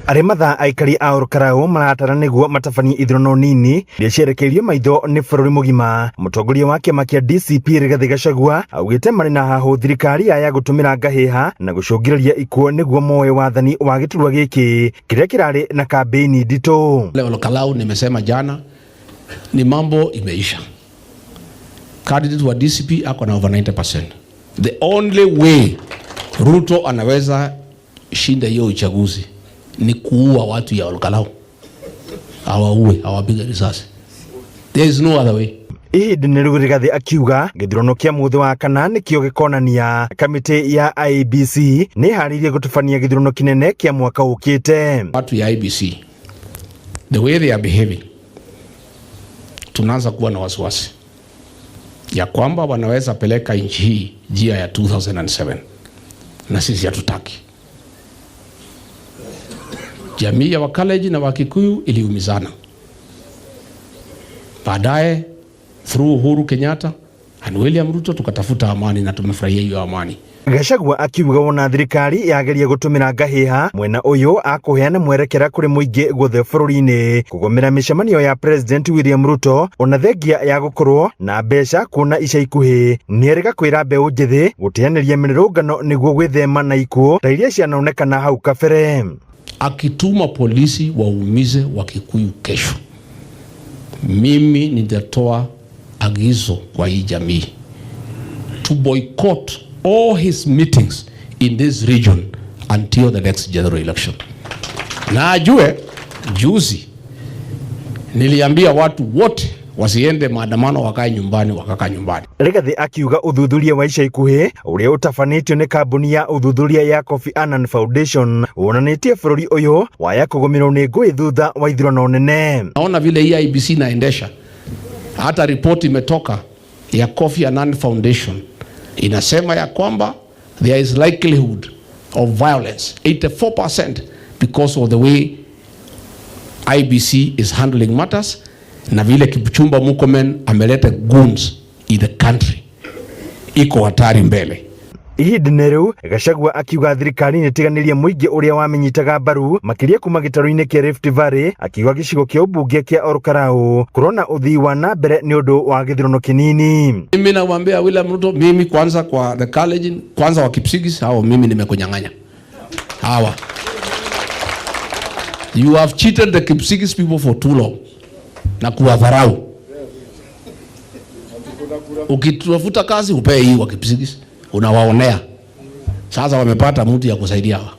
Arĩ mathaa aikari a Olkalau maratara nĩguo matabanie ithurano nini iria cierekeirio maitho nĩ bũrũri mũgima. Mũtongoria wa kĩama kĩa DCP Rigathĩ Gachagua augĩte marĩ na hahũ thirikari yaya gũtũmĩra ngahĩha na gũcũngĩrĩria ikuũ nĩguo moe wathani wa gĩturwa gĩkĩ kĩrĩa kĩrarĩ na kambĩini nditũ. Olkalau nimesema jana ni mambo imeisha. Candidate wa DCP ako na over 90%. The only way Ruto anaweza shinda hiyo uchaguzi ni kuua watu ya Olkalau, awaue, awapige risasi. There is no other way. Ihinda-inĩ rĩu Rigathĩ akiuga gĩthurano kĩa mũthĩ wa kana nĩkĩo gĩkonania kamĩtĩ ya IEBC nĩ ĩharĩirie gũtabania gĩthurano kĩnene kĩa mwaka ũkĩte. Watu ya IEBC, the way they are behaving, tunaanza kuwa na wasiwasi ya kwamba wanaweza peleka nchi hii njia ya 2007 na sisi hatutaki. Jamii ya Wakalenjin na Wakikuyu iliumizana. Baadaye through Uhuru Kenyatta and William Ruto tukatafuta amani na tumefurahia hiyo amani. Gachagua akiuga wona thirikari yageria gũtũmĩra ngahĩha mwena ũyũ akũheana mwerekera kũrĩ mũingĩ guothe bũrũri-inĩ kũgomera mĩcemanio ya President William Ruto ona thengia ya gũkorwo na mbeca kuona ica ikuhĩ nĩerĩga kwĩra mbeũ njĩthĩ gũteanĩria mĩrũrũngano nĩguo gwĩthema na ikuũ ta iria cianonekana hau kabere. Akituma polisi waumize Wakikuyu kesho, mimi nitatoa agizo kwa hii jamii to boycott all his meetings in this region until the next general election. Na ajue juzi niliambia watu wote wasiende maandamano, wakae nyumbani, wakakaa nyumbani. Rigathi akiuga ũthuthuria wa ica ikuhĩ ũrĩa ũtabanĩtio nĩ kambuni ya ũthuthuria ya Kofi Annan Foundation wonanĩtie bũrũri ũyũ waya kũgũmĩrwo nĩ ngũĩ thutha wa ithurano nene. Naona vile hii IEBC inaendesha, hata ripoti imetoka ya Kofi Annan Foundation inasema ya kwamba there is likelihood of violence 84% because of the way IEBC is handling matters na vile Kipchumba Murkomen ameleta goons in the country, iko hatari mbele. Ihinda-inĩ rĩu Gachagua akiuga thirikari nĩ ĩtiganĩrie mũingĩ ũrĩa wamĩnyitaga mbaru makĩria kuma gĩtarũ-inĩ kĩa Rift Valley, akiuga gĩcigo kĩa ũmbunge kĩa Olkalau kũrona ũthii wa na mbere nĩ ũndũ wa gĩthurano kĩnini. Mimi namwambia William Ruto, mimi kwanza kwa the Kalenjin, kwanza wa Kipsigis hao mimi nimekunyang'anya hawa. You have cheated the Kipsigis people for too long na kuwadharau. Ukitafuta kazi upee hii wa Kipsigis, unawaonea. Sasa wamepata mtu ya kusaidia hawa.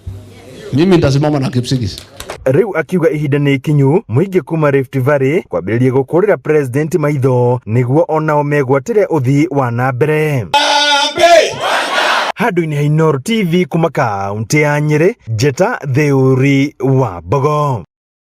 Mimi nitasimama na Kipsigis. Rĩu akiuga ihinda nĩ ikinyu mũingĩ kuma Rift Valley kwambĩrĩria gũkũrĩra president maitho nĩguo onao megwatĩre ũthii wa na mbere. Handũ-inĩ ha Inooro TV kuma kaũntĩ ya Nyĩrĩ, Njeta Theuri wa Mbogo.